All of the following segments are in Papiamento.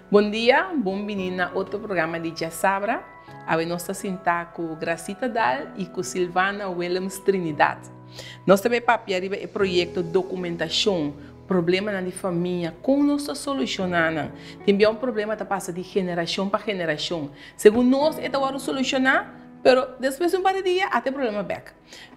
Bon dia, bon bini na otro programa di Djasabra. Awe nos ta sinta ku Gracita Daal i ku Silvana Willems Trinidad. Nos ta bai papia riba e proyekto Dokumentashon, Problemanan di famia, kon nos ta solushoná nan? Tin bia un problema ta pasa di generashon pa generashon. Segun nos e ta wòrdu solushoná, pero despues di un par di dia ata e problema bèk.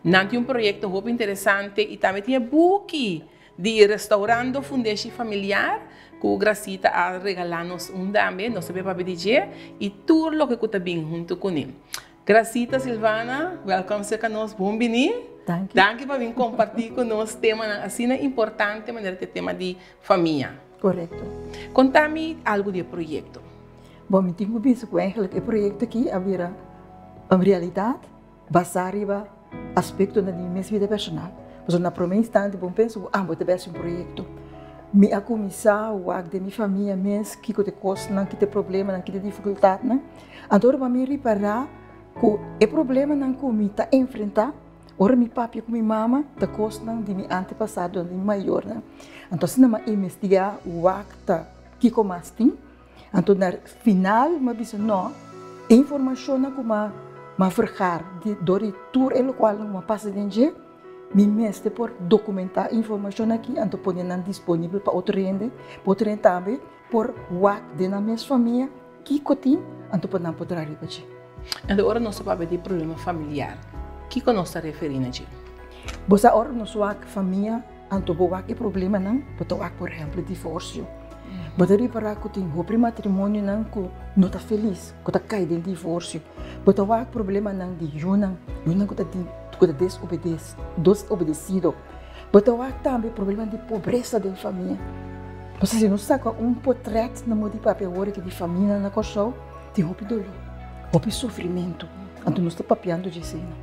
Nan tin un proyekto hopi interesante i tambe tin e buki di Restaurando Fundeshi Familiar ku Gracita a regalá nos un tambe, nos ta bay papia di dje i tur loke ku ta bin huntu kuné. Gracita, Silvana, welkom serka nos, bon bini. Danki. Danki pa bin kompartí ku nos temanan asina importante manera ta e tema di famia. Korekto. Konta mi algu di e proyekto. Bon, mi tin ku bisa ku eigenlijk e proyekto aki a bira un realidat Basá riba aspektonan di mi mes bida personal. Pasobra na promé instante bo pensa ku ah bo ta bèsi un proyekto. Mi a kuminsá wak den mi famia mes kiko ta e kosnan, ki ta e problemanan, ki ta e difikultatnan. Anto ora mi ripará ku e problemanan ku mi ta enfrentá ora mi papia ku mi mama ta kosnan di mi antepasadonan, di mi mayornan. Anto asina mi a investigá wak ta kiko mas tin. Anto na final mi a bisa no, e informashonnan ku mi a vergar dor di tur e lokualnan ku mi a pasa den dje, mi mester por dokumentá e informashon aki anto pone nan disponibel pa otro hende, pa otro hende tambe por wak den nan mes famia kiko tin anto pa nan por traha riba dje. Anto ora nos ta papia di problema familiar, kiko nos ta referí na dje? Bo sa ora nos wak famia. Anto bo wak e problemanan, bo ta wak por ehempel divorsio. Bo ta ripará ku tin hopi matrimonionan ku no ta felis, ku ta kai den divorsio. Bo ta wak problemanan di yunan, yunan ku ta ku ta desobedes, desobedesido. Bo ta wak tambe problemanan di pobresa den famia. Pasobra si nos saka un potrèt na moda di papia awor aki di famianan na Kòrsou, tin hopi doló, hopi sufrimentu. Anto nos ta papiando dje eseinan.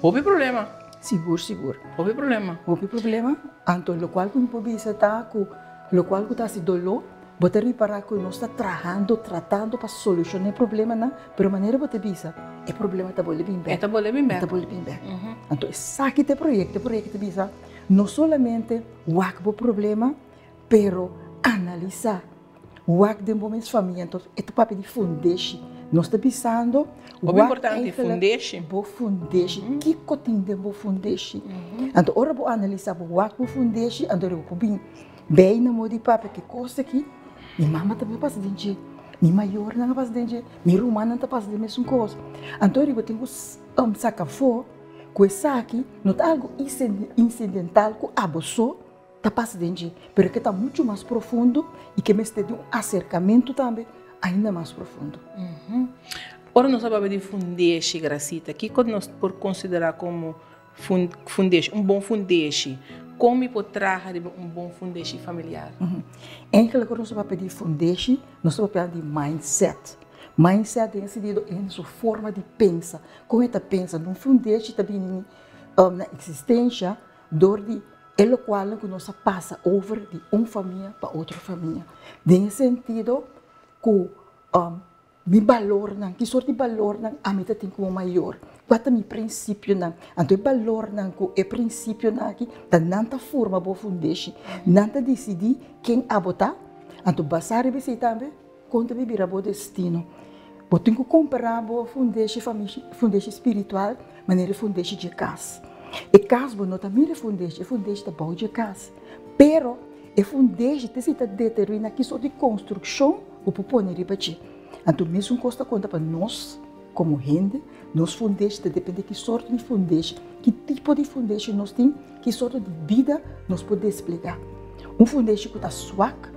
Hopi problema. Sigur, sigur. Hopi problema. Hopi problema. Anto lokual ku mi por bisa ta ku lokual ku ta hasi doló, bo ta ripará ku nos ta trahando, tratando pa solushoná e problemanan, pero manera bo ta bisa, e problema ta bolbe bin bèk. E ta bolbe bin bèk. E ta bolbe bin bèk. Anto esaki ta e proyekto. E proyekto ta bisa no solamente wak bo problema, pero analisá. Wak den bo mes famia, enton e ta papia di fundeshi. Nos ta bisando Hopi wak importante, eigenlijk fundeshi. bo fundeshi. Kiko tin den bo fundeshi? Anto ora bo analisa bo wak bo fundeshi, anto bo por bin bay na moda di papia ki kos aki mi mama tambe a pasa den dje, mi mayornan a pasa den dje, mi rumannan ta pasa den mesun kos. Anto bo tin ku saka afó ku esaki no ta algu insidental ku abo so. Ta pasa den dje, pero ke ta muchu mas profundo i ke mester di un aserkamentu tambe ainda mas profundo. Ora nos a papia di fundeshi, Gracita, kiko nos por konsiderá komo fundeshi, un bon fundeshi? Kon mi por traha riba un bon fundeshi familiar? Eigenlijk ora nos a papia di fundeshi, nos ta papia di mindset. Mindset den e sentido e su forma di pensa, kon e ta pensa. Un fundeshi ta bini na eksistensha dor di E lokualnan ku nos a pasa over di un famia pa otro famia. Den e sentido ku mi balornan, ki sort di balornan ami ta tin komo mayor? Kua ta mi prinsipionan? Anto e balornan ku e prinsipionan aki ta nan ta forma bo fundeshi. Nan ta disidí ken abo ta. Anto basá riba esei tambe kon ta bira bo destino. Bo tin ku kompará bo fundeshi fundeshi spiritual manera e fundeshi dje kas. E kas bo no ta mira e fundeshi, e fundeshi ta bou dje kas. Pero e fundeshi ta si ta determiná ki sort di konstrukshon bo por pone riba dje. Anto mesun kos ta konta pa nos komo hende, nos fundeshi ta depende ki sorto di fundeshi, ki tipo di fundeshi nos tin, ki sorto di bida nos por desplegá. Un fundeshi ku ta swak.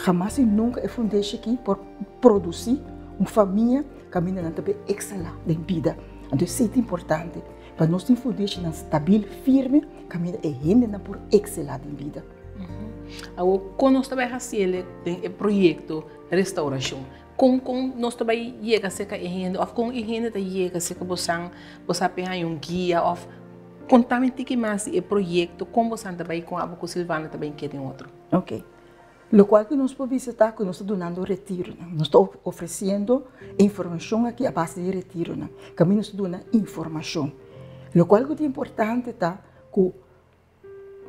Hamas i nunka e fundeshi aki por produsí un famia kaminda nan ta bin ekselá den bida. Anto esei ta importante, pa nos tin fundeshinan stabil, firme, kaminda e hendenan por ekselá den bida. Awor, kon nos ta bai hasi el den e proyekto Restaurashon? Kon kon nos ta bai yega serka e hende òf kon e hende ta yega serka bosan? Bo sa por haña un guia òf konta mi tiki mas di e proyekto, kon bosan ta bai, kon abo ku Silvana ta bai keda den otro? Ok. Lokual ku nos por bisa ta ku nos ta dunando retironan. Nos ta ofresiendo e informashon aki a base di retironan. Kaminda nos ta duna informashon. Lokual ku ta importante ta ku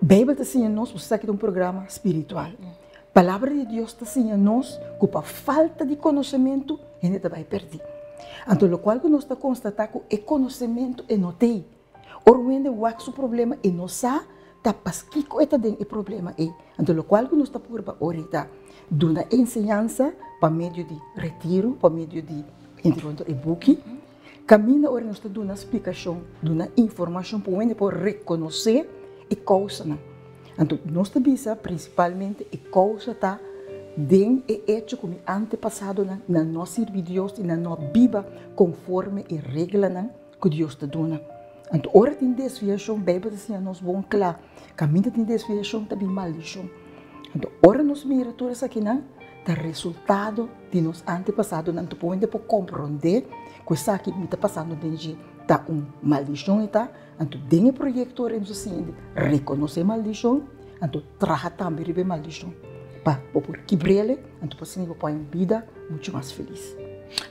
Beibel ta siña nos, bo sa ki ta un programa spiritual. Palabra di Dios ta siña nos ku pa falta di konosementu hende ta bai pèrdí. Anto lokual ku nos ta konstatá ku e konosementu e no t'ei. Ora un hende wak su problema e no sa ta paskiko e ta den e problema ei. Anto lokual ku nos ta purba ora ta duna enseñansa pa medio di retiro, pa medio di entre otro e buki, kaminda ora nos ta duna splikashon, duna informashon pa un hende por rekonosé e kousanan. Anto nos ta bisa prinsipalmente e kousa ta den e echo ku mi antepasadonan nan no a sirbi Dios i nan no a biba konforme e reglanan ku Dios ta duna. Anto ora tin desviashon, Beibel ta siña nos bon kla, kaminda tin desviashon ta bin maldishon. Anto ora nos mira tur esakinan, ta resultado di nos antepasadonan. Anto por hende por komprondé ku esaki mi ta pasando den dje ta un maldishon e ta. Anto den e proyekto ora nos a siña di rekonosé maldishon, anto traha tambe riba e maldishon pa bo por kibr'el, anto pa asina bo por haña un bida muchu mas felis.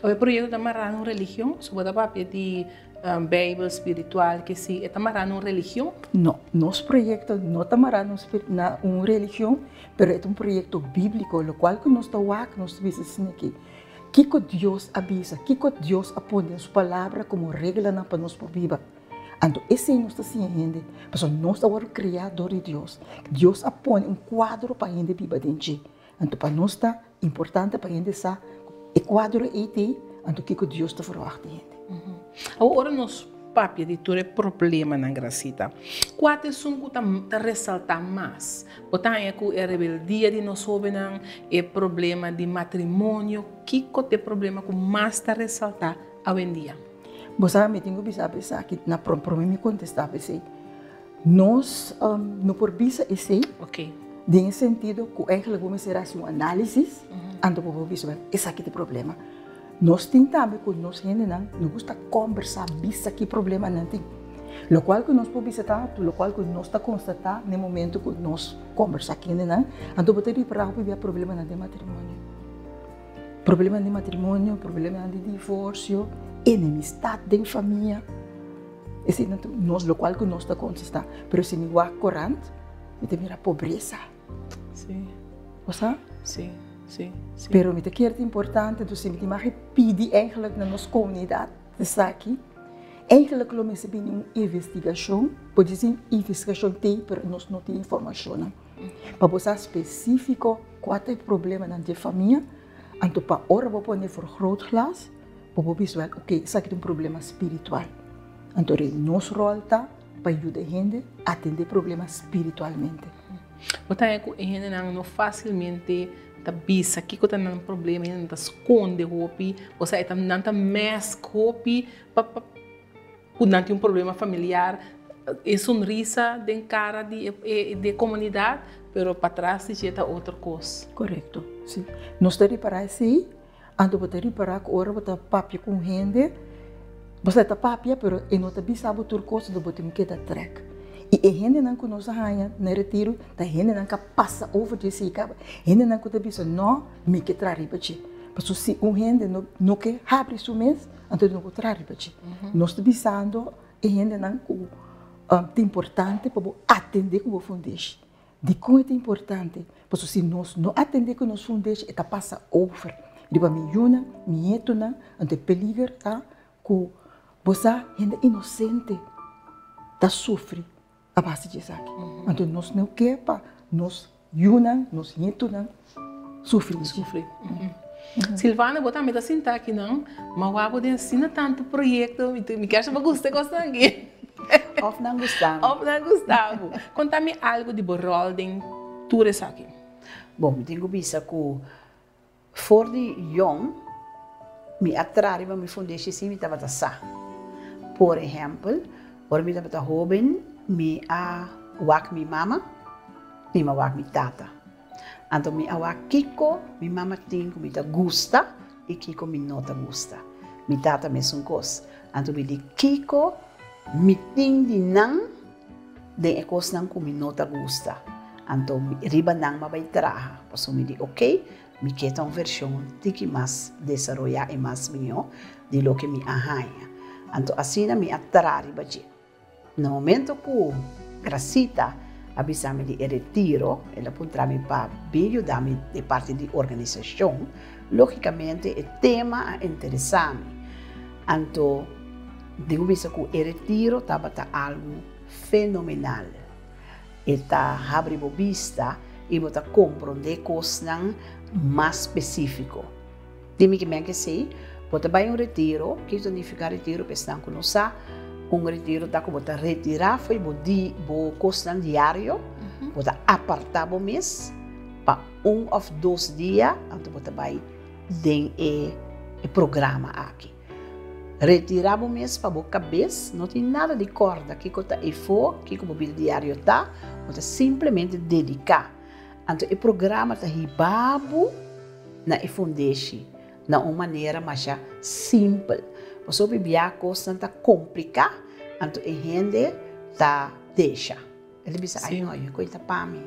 E proyekto ta mará na un religion? So bo ta papia di Beibel, spiritual, ke si, e ta mará na un religion? No, nos proyekto no ta mará na un religion, pero e ta un proyekto bíbliko, lokual ku nos ta wak, nos ta bisa asina aki, Kiko Dios a bisa? Kiko Dios a pone den su Palabra komo reglanan pa nos por biba? Anto esei nos ta siña hende, pasobra nos a wòrdu kreá dor di Dios. Dios a pone un kuadro pa hende biba den dje. Anto pa nos ta importante pa hende sa ku e kuadro ei t'ei, anto kiko Dios ta ferwagt di hende. Awor ora nos papia di tur e problemanan, Gracita, kua ta esun ku ta resaltá mas? Bo ta haña ku e rebeldia di nos hóbennan, e problema di matrimonio, kiko ta e problema ku mas ta resaltá awendia? Bo sa, mi tin ku bisa bo esaki, na promé mi kontestá bo esei. Nos no por bisa esei den e sentido ku eigentlik bo mester hasi un análisis anto bo por bisa bo esaki ta e problema. Nos tin tambe ku nos hendenan no gusta kòmbersá bisa ki problema nan tin. Lokual ku nos por bisa ta lokual ku nos ta konstatá na e momento ku nos kòmbersá ku hendenan, anto bo ta ripará hopi bia problemanan den matrimonio. Problemanan di matrimonio, problemanan di divorsio, enemistat den famia. Esei nan ta nos lokual ku nos ta kontestá. Pero si mi wak korant, mi ta mira pobresa. Sí. Bo sa? Sí, sí, sí. Pero mi ta kier ta importante, entonces mi tin mag pidi eigenlijk na nos komunidat esaki, eigenlijk lo mester bini un investigashon, por disi investigashon t'ei, pero nos no tin informashonnan. Pa bo sa spesífiko kua ta e problemanan di e famia, anto pa ora bo pone vergrootglas, bo por bisa wèl, oke, esaki ta un problema spiritual. Anto rei nos ròl ta pa yuda e hende atendé problema spiritualmente. Bo ta haña ku e hendenan no fásilmente ta bisa kiko ta nan problema, e hendenan ta skonde hopi, osea e ta nan ta mèsk hopi pa pa ku nan tin un problema familiar, e sonrisa den kara di e di e komunidat, pero patras di dje ta otro kos. Korekto, si. Nos ta ripará esei, anto bo ta ripará ku ora bo ta papia ku un hende, bo sa ta papia pero e no ta bisa bo tur kos, anto bo tin ku keda trèk. I e hendenan ku nos a haña na e retiru ta hendenan ku a pasa over dje esei kaba, hendenan ku ta bisa no, mi ke traha riba dje. Pasobra si un hende no ke habri su mes, Anto no por traha riba dje. Nos ta bisando e hendenan ku ta importante pa bo atendé ku bo fundeshi. Dikon e ta importante? Pasobra si nos no atendé ku nos fundeshi e ta pasa over riba mi yunan, mi ñetunan, anto e peliger ta ku bo sa hende inosente ta sufri a base di esaki. Anto nos no ke pa nos yunan, nos nietunan sufri di Sufri. Silvana, bo tambe ta sinta akinan, ma wak bo den asina tantu proyekto, mi kier sa bo gusta e kosnan aki. Of nan gusta mi. Of nan gusta bo. Konta mi algu di bo ròl den tur esaki. Bon, mi tin ku bisa ku For di yong mi a tra riba mi fundeshi si mi tabata sa. Por ehèmpel, ora mi tabata hóben mi a wak mi mama i mi a wak mi tata. Anto mi a wak kiko mi mama tin ku mi ta gusta i kiko mi no ta gusta. Mi tata mesun kos. Anto mi di kiko mi tin di nan den e kosnan ku mi no ta gusta. Anto riba nan mi a bai traha, pasobra mi di ok, mi ke ta un vershon un tiki mas desaroyá i mas mihó di loke mi a haña. Anto asina mi a traha riba dje. Na momento ku Gracita. a bisa mi di e retiro, el a puntra mi pa bin yuda mi den parti di organisashon. Lógikamente e tema a interesá mi. Anto den bisa ku e retiro tabata algu fenomenal. E ta habri bo bista i bo ta komprondé kosnan mas spesífiko. Di mi ke men kesei, bo ta bai un retiro, kiko ta nifiká retiro pa esnan ku no sa? Un retiro ta ku bo ta retirá fo'i bo di bo kosnan diario, bo ta apartá bo mes pa un òf dos dia, anto bo ta bai den e programa aki. Retirá bo mes pa bo kabes, no tin nada di kòrda kiko ta efó, kiko bo bida diario ta, bo ta simplemente dediká. Anto e programa ta hiba bo na e fundeshi na un manera masha simpel. Pasobra bia kosnan ta kompliká, anto e hende ta desha. El a bisa, Ai no, e koe ta pa mi.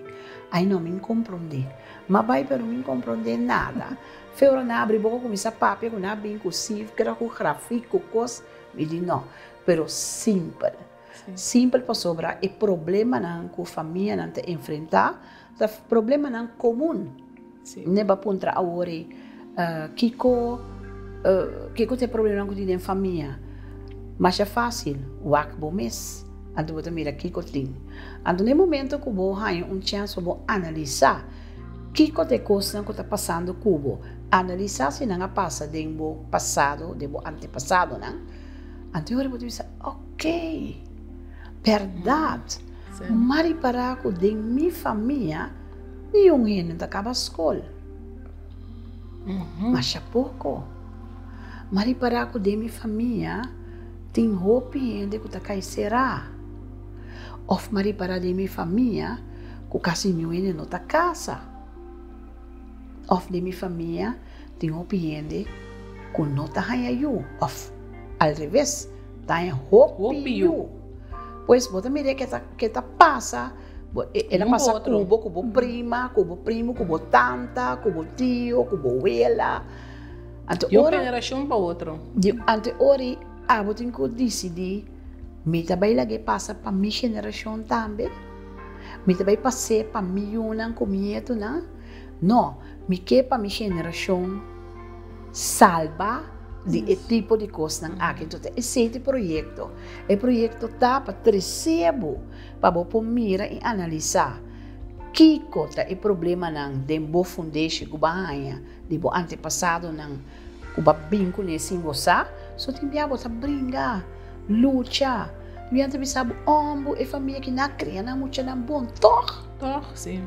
Ai no, mi n komprondé. M'a bai pero mi n komprondé nada. Fe ora nan abri boka kuminsá papia ku nan a bin ku sifra, ku grafik, ku kos, mi di no. Pero simpel. Simpel pasobra e problemanan ku famianan ta enfrentá ta problemanan komun. Ne bo a puntra awor ei, kiko kiko ta e problemanan ku tin den famia? Masha fásil, wak bo mes, anto bo ta mira kiko tin. Anto na e momento ku bo haña un chèns pa bo analisá kiko ta e kosnan ku ta pasando ku bo, analisá si nan a pasa den bo pasado, den bo antepasadonan, anto e ora bo ta bisa, okey, bèrdat, m'a ripará ku den mi famia, Niun hende ta kaba skol. Masha poko. M'a ripará ku den mi famia tin hopi hende ku ta kai será. Òf m'a ripará den mi famia ku kasi niun hende no ta kasa. Òf den mi famia tin hopi hende ku no ta haña yu òf al reves ta haña hopi yu. Pues bo ta mira ke ta pasa. Bo, e, el a pasa ku bo, ku bo prima, ku bo primo, ku bo tanta, ku bo tio, ku bo wela. Anto Di un ora, generashon pa otro. Di, anto ora abo tin ku disidí, mi ta bai lag'é pasa pa mi generashon tambe? Mi ta bai pas'é pa mi yunan ku mi nietunan? No, mi ke pa mi generashon salba di e tipo di kosnan aki. Entonces esei ta e proyekto. E proyekto ta pa trese bo Pa bo por mira i analisá kiko ta e problemanan den bo fundeshi ku bo a haña di bo antepasadonan ku bo a bin kuné sin bo sa, so tin bia bo ta bringa, lucha. Tin bia nan ta bisa bo, Ombo, e famia aki nan a kria nan muchanan bon, tòg? Tòg, sí.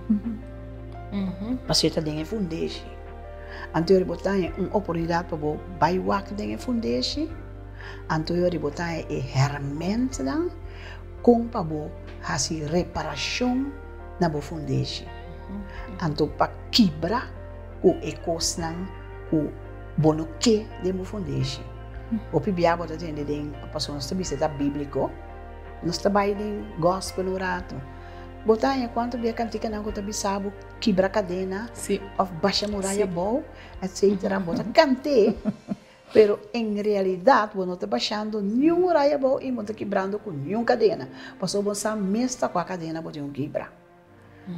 Pasobra e ta den e fundeshi. Anto yori bo ta haña un oportunidat pa bo bai wak den e fundeshi, anto yori bo ta haña e hèrmèntnan. Kon pa bo hasi reparashon na bo fundeshi, anto pa kibra ku e kosnan ku bo no ke den bo fundeshi. Hopi bia bo ta tende den, pasobra nos ta bisa ta bíbliko, nos ta bai den gòspel un ratu. Bo ta haña kuantu bia kantikanan ku ta bisa bo kibra kadena òf basha muraya abou, etsetera. Bo ta kant'é. Pero en realidad bo no ta bashando niun muraya abou i bo no ta kibrando ku niun kadena, pasobra bo sa mes ta kua kadena bo tin ku kibra.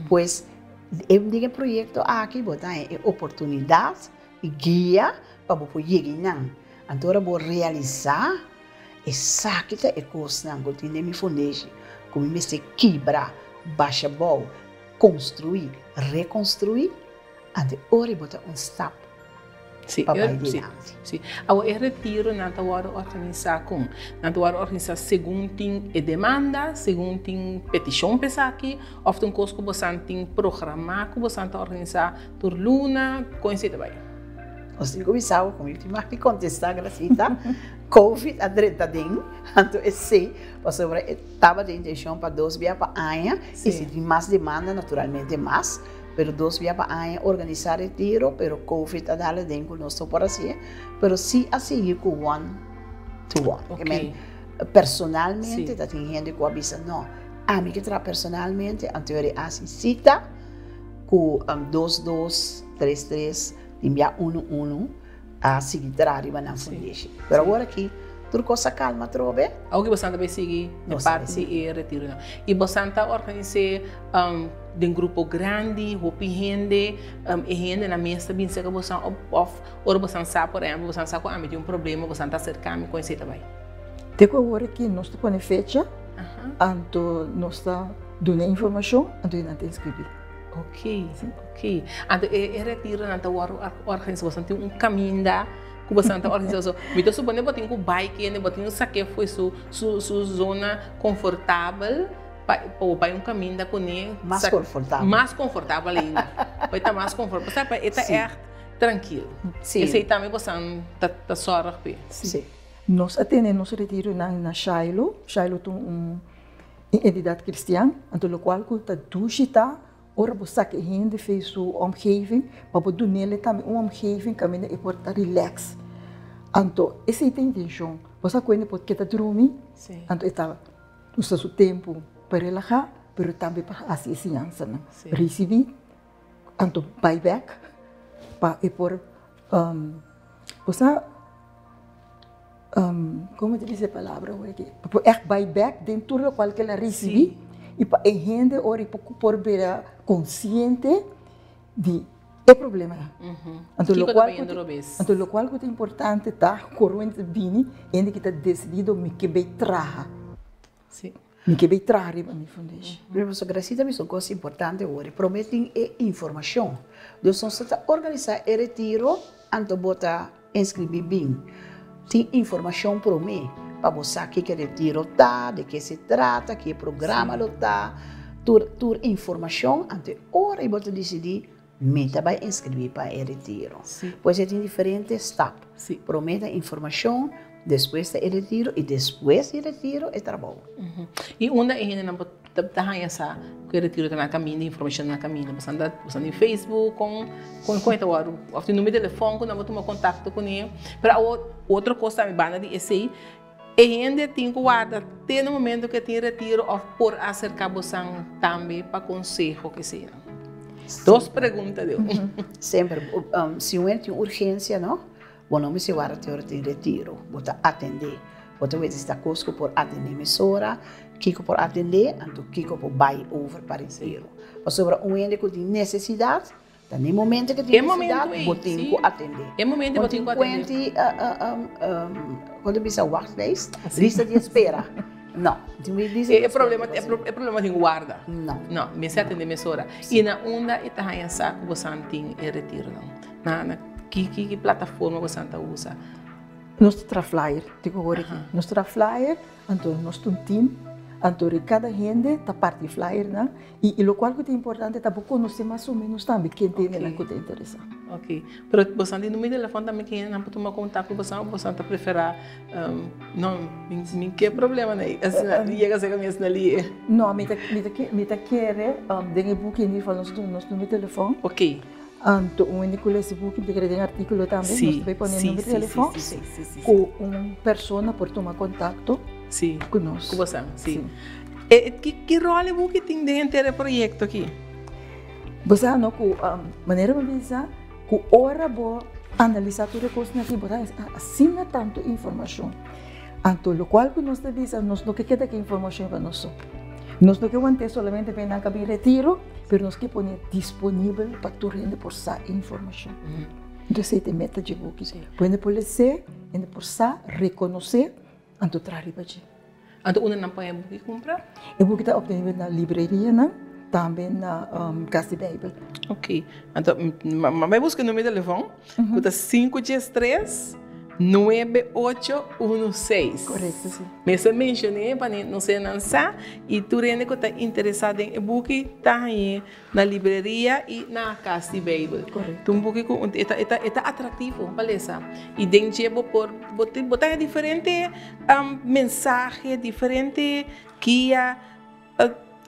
Pues, den e proyekto aki bo ta haña e oportunidat i guia pa bo por yega einan. Anto ora bo realisá esaki ta e kosnan ku tin den mi fundeshi ku mi mester kibra, basha abou, konstruí, rekonstruí, anto ora bo ta un stap Sí, pa bai sí, dilanti. sí. Awor e retironan ta wòrdu organisá kon? Nan ta wòrdu organisá segun tin e demanda, segun tin petishon pa esaki, òf ta un kos ku bosan tin programá ku bosan ta organisá tur luna? Kon esei ta bai? Nos tin ku bisa bo ku mi tin mag di kontestá, Gracita. Covid a drenta den, anto esei, pasobra e tabata intenshon pa dos bia pa aña, i si tin mas demanda naturalmente mas. Pero dos bia pa aña organisá retiro, pero covid a dal aden ku nos no por hasié, pero sí a sigui ku one to one. Ok. Ke men personalmente ta tin hende ku a bisa no, ami ke traha personalmente, anto yo a hasi sita ku dos dos, tres tres, tin bia unu unu a sigui traha riba nan fundeshi. Pero awor aki. Tur kos a kalma atrobe. Awor ki bosan ta bai sigui e parti di e retironan. I bosan ta organis'é den grupo grandi, hopi hende, e hendenan mes ta bin serka bosan òf ora bosan sa por ehèmpel bosan sa ku ami tin un problema bosan ta aserká mi kon esei ta bai? Te ku awor aki nos ta pone fecha, anto nos ta duna informashon, anto nan ta inskribí. Ok, ok. Anto e retironan ta wòrdu organisá, bosan tin un kaminda ku bosan ta organisá? So, mi ta supone bo tin ku bai kende, bo tin ku sak'é fo'i su su su zona konfortabel pa pa bo bai un kaminda kuné. Mas konfortabel. Mas konfortabel ainda. Pa e ta mas konfortabel. Pasobra pa e ta ègt trankil. Sí. Esei tambe bosan ta ta sòrg p'e. Sí. Nos a tene nos retironan na Shiloh. Shiloh ta un entidat kristian, anto lokual ku ta dushi ta ora bo saka e hende for su omgeving pa bo dun'el tambe un omgeving kaminda e por ta relax. Anto esei ta intenshon, bo sa ku hende por keda drumi, anto e ta usa su tempu pa relaha pero tambe pa hasi e siñansanan, risibí anto bai bèk pa e por bo sa. Como ta bisa e palabra awor aki? Pa por echt bai bek den tur locual ke el a ricibi y pa e hende ora y por bira consciente di e problemanan. Anto locual cu ta, anto locual cu ta importante ta cu ora hende ta bini, hende ki ta decidido mi ke bay traha. Mi ke bay traha riba mi fundeshi. Pero pasobra Gracita bisa un cos importante awor, prome tin e informacion. Dus nos ta organisa e retiro anto bo ta Inscribí bin. Tin informacion promé pa bo sa kiko e retiro ta, de ke se trata, ki e programa lo ta, tur tur informacion anto e ora ei bo ta dicidí mi ta bai inscribí pa e retiro. Pues e tin diferente stap. Promé ta informacion, despues ta e retiro i despues di retiro e trabou. I unda e hendenan por Ta haña sa ku e retiro ta na kaminda, informashon na kaminda. Boso ta boso tin Facebook kon kon kon e ta wòrdu òf tin numero di telefòn ku nan por tuma kontakto kuné. Pero awor otro kos tambe banda di esei e hende tin ku warda te na momento ku e tin retiro òf por aserká bosan tambe pa konseho ke sea. Dos pregunta deu. Semper si un hende tin urgensia no bo no mester warda te ora tin retiro bo ta atendé. Bo ta wete si ta kos ku por atendé mesora, kiko por atendé, anto kiko por bai over pa retiro. Pasobra un hende ku tin nesesidat, ta n'e momento ku tin nesesidat, bo tin ku atendé. E momento bo tin ku atendé. No tin kuenti, kon ta bisa, wachtlijst? Lista di espera. No. E problema, e problema tin ku warda. No. No, mester atendé mesora. I na unda e ta haña sa ku bosan tin e retironan? Na ki ki plataforma bosan ta usa? Nos ta traha flyer, tin ku hoor aki. Nos ta traha flyer, anto nos ta un team, anto ri kada hende ta parti flyernan i i lokual ku ta importante ta bo konosé mas o ménos tambe ken ta hendenan ku ta interesá. Ok, pero bosan tin numero di telefòn tambe ku hendenan por tuma kontakto ku bosan òf bosan ta preferá no mi ke problema na asina yega serka mi asina lihe? No, mi ta mi ta mi ta kere den e buki in ieder geval nos duna nos numero di telefòn. Ok. Anto un hende ku lesa e buki mi ta kere den artíkulo tambe nos ta bai pone e number di telefòn ku un persona por tuma kontakto ku nos. Ku boso, si. E ki ròl e buki tin den henter e proyekto aki? Bo sa no ku manera bo bisa ku ora bo analisá tur e kosnan aki bo ta asina tantu informashon. Anto lokual ku nos ta bisa nos no ke keda ku e informashon pa nos so. Nos no ke want'é solamente pa e nan ka bin retiro. Pero nos ke pone disponibel pa tur hende por sa e informashon. Entonces esei ta e meta dje buki. Ku hende por les'é, hende por sa, rekonosé, anto traha riba dje. Anto unda nan pon e buki kumpra? E buki ta optenibel na librerianan, tambe na Kas di Beibel. Ok. Anto mi bai buska e numero di telefòn, ku ta sinku diestres, nuebe ocho unu seis. Korekto, si. Mester mencion'é pa nos hendenan sa y tur hende cu ta interesa den e buki ta hañ'é na libreria y na Cas di Bijbel. Ta un buki cu e ta e ta atractivo pa lesa y den dje bo por bo bo ta haña diferente mensahe, diferente guia.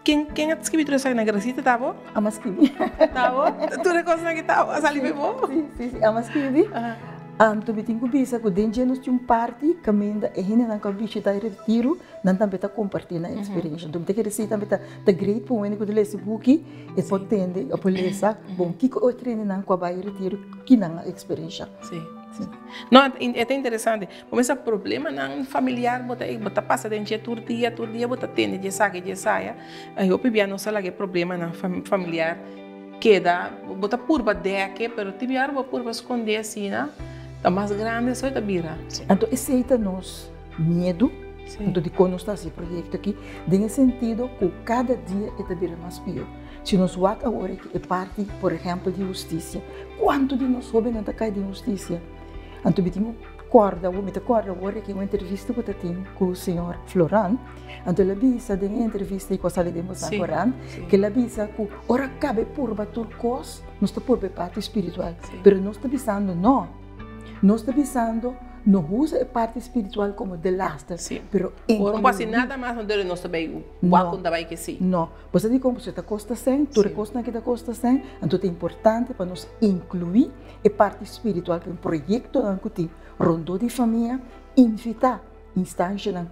Ken ken a skibi tur esaki? Na Gracita ta bo? Amo a skibi. Ta bo? Tur e kosnan ki ta a sali be bo? Si, si, si, amo a skibi. Anto mi tin ku bisa ku den dje nos tin un parti kaminda e hendenan ku a bishita e retiru, nan tambe ta kompartí nan eksperensha. Anto mi ta kere si tambe ta ta great pa un hende ku ta lesa e buki, e por tende, e por lesa bon kiko otro hendenan ku a bai e retiru, ki nan a eksperensha. Si. No, e ta interesante. Bo mester problemanan familiar bo ta bo ta pasa den dje tur dia, tur dia bo ta tende dje esaki, dje esaya. I hopi bia nos a laga e problemanan familiar keda, bo ta purba dèk'e, pero tin bia ora bo purba skond'é asina, ta mas grandi so e ta bira. Anto esei ta nos miedu, anto dikon nos ta hasi e proyekto aki, den e sentido ku kada dia e ta bira mas pió. Si nos wak awor aki e parti, por ehèmpel, di hustisia, kuantu di nos hóbennan ta kai den hustisia? Anto mi tin ku kòrda awor, mi ta kòrda awor aki un entrevista ku ta tin ku señor Floran, anto el a bisa den e entrevista ei ku a sali den Bosan Korant, ku el a bisa ku ora kaba e purba tur kos, nos ta purba e parti spiritual, pero nos ta bisando no, nos ta bisando no usa e parti spiritual komo delaster, pero Ora no por hasi nada mas, nos ta bai wak ku ta bai ke si. No. Bo sa dikon pasobra ta kosta sèn, tur e kosnan aki ta kosta sèn, anto ta importante pa nos inkluí e parti spiritual ku e proyektonan ku tin rondó di famia, invitá instanshanan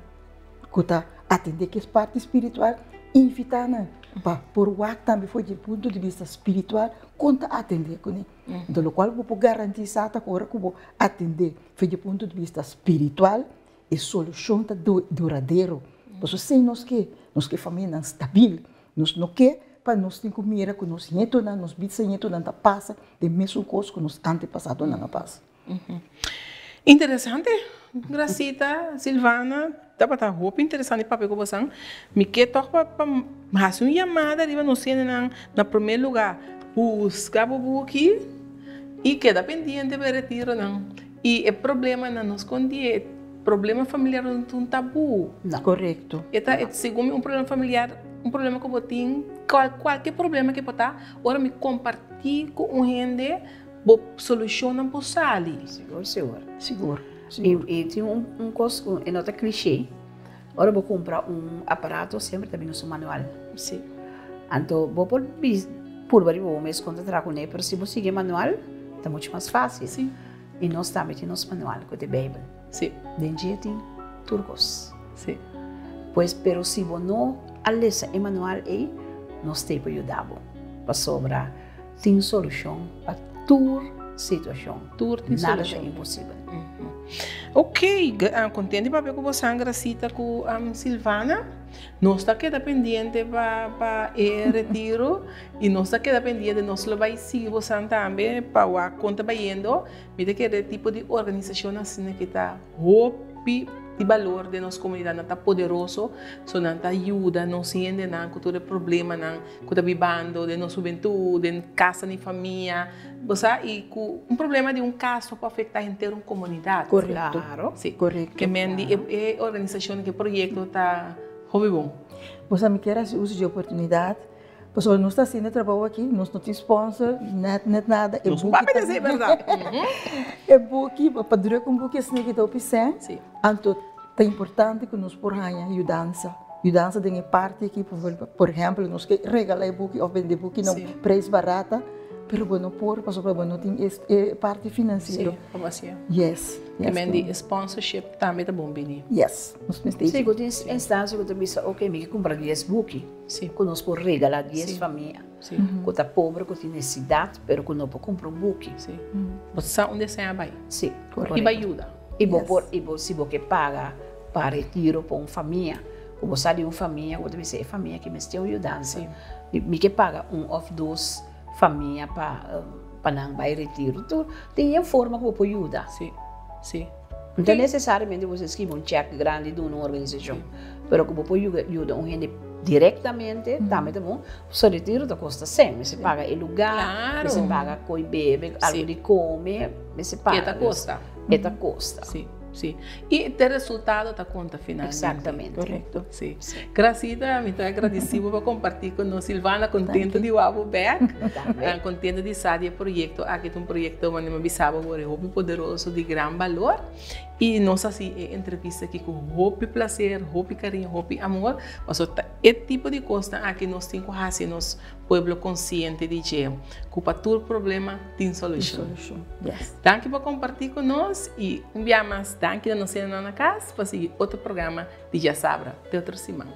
ku ta atendé ku e parti spiritual, invitá nan pa por wak tambe for di e punto di bista spiritual kon ta atendé kuné. Anto lokual ku bo por garantisá ta ku ora ku bo atendé for di e punto di bista spiritual, E solushon ta duradero. Pasobra esei nos ke, nos ke famianan stabil. Nos no ke pa nos tin ku mira ku nos ñetonan, nos bisañetonan ta pasa den mesun kos ku nos antepasadonan a pasa. Interesante, Gracita, Silvana, tabata hopi interesante papia ku bosan. Mi ke tòg pa hasi un yamada riba nos hendenan na promé lugá buska bo buki i keda pendiente pa e retironan. I e problemanan no skondí, e problema familiar no ta un tabú. No. Korekto. E ta, segun mi, un problema familiar, un problema ku bo tin, kualke problema ke por ta, ora mi kompartí ku un hende, bo solushonnan por sali. Sigur, sigur. Sigur, sigur. I tin un kos ku e no ta klishé, ora bo kumpra un aparato semper ta bini su manual. Si. Anto bo por purba riba bo mes kon ta traha kuné, pero si bo sigui e manual ta muchu mas fásil. Si. I nos tambe tin nos manual ku ta e Beibel. Si. Den dje tin tur kos. Si. Pues, pero si bo no a lesa e manual ei, nos t'ei pa yuda bo. Pasobra tin solushon pa tur situashon. Tur tin solushon. Nada ta imposibel. Ok, kontenti papia ku bo Sangracita ku Silvana. Nos ta keda pendiente pa pa e retiro y nos ta keda pendiente, nos lo bay sigui bosan tambe pa wak con ta bayendo. Mi ta kere e tipo di organisacionnan asina ki ta hopi di balor den nos comunidad, nan ta poderoso, so nan ta yuda nos hendenan cu tur e problemanan cu ta bibando den nos hubentud, den casa ni famia, bo sa, y cu un problema di un cas no por afecta henter un comunidad. Correcto. Claro. Si. Correcto. Ke men di e organisacion, ke proyecto ta hopi bon. Bo sa mi kier haci uso di e oportunidad pasobra nos ta haciendo e trabou aki, nos no tin sponsor, net net nada, e Nos buki papia ta di esey berdad. E buki, pa druk un buki asina ki ta hopi sen, Si. anto ta importante ku nos por haña yudansa. Yudansa den e parti aki, por ehempel, nos ke regala e buki of bende e buki na un prijs barata, pero bo no por pasobra bo no tin e parti finansiero. Sí, como así. Yes. Te men di sponsorship tambe ta bon bini. Yes, nos mester. Sí, ku tin instansia ku ta bisa, ok, mi ke kumpra dies buki. Sí. Ku nos por regala dies famia. Sí. Ku ta pobre, ku tin nesesidat, pero ku no por kumpra un buki. Sí. Bo sa unda esei a bai. Sí, I bai yuda. I bo por, i bo, si bo ke paga pa retiro pa un famia, ku bo sa di un famia ku bo ta bisa e famia aki mester un yudansa. Mi ke paga un òf dos famia pa pa nan bai retiro. Tur tin e forma ku bo por yuda. Sí, sí. No ta nesesariamente bo mester skibi un chèk grandi duna un organisashon, pero ku bo por yuda un hende direktamente tambe ta bon. Pasobra retiro ta kosta sèn, mester paga e lugá, mester paga koi bebe, algu di kome, mester paga. E ta kosta. E ta kosta. Sí, sí. I te resultado ta konta finalmente. Exactamente. Korekto. Sí. Gracita, mi ta agradeci bo pa comparti cu nos. Silvana, contento di wak bo bek. Tambe. Contento di sa di e proyecto aki ta un proyecto manera mi a bisa bo awor e hopi poderoso, di gran balor. I nos a haci e entrevista aki cu hopi placer, hopi cariño, hopi amor. Pasobra ta e tipo di cosnan aki nos tin cu haci nos pueblo consciente di dje, cu pa tur problema tin solucion. Danki pa comparti cu nos y un bia mas danki na nos hendenan na cas pa sigui otro programa di Djasabra. Te otro siman.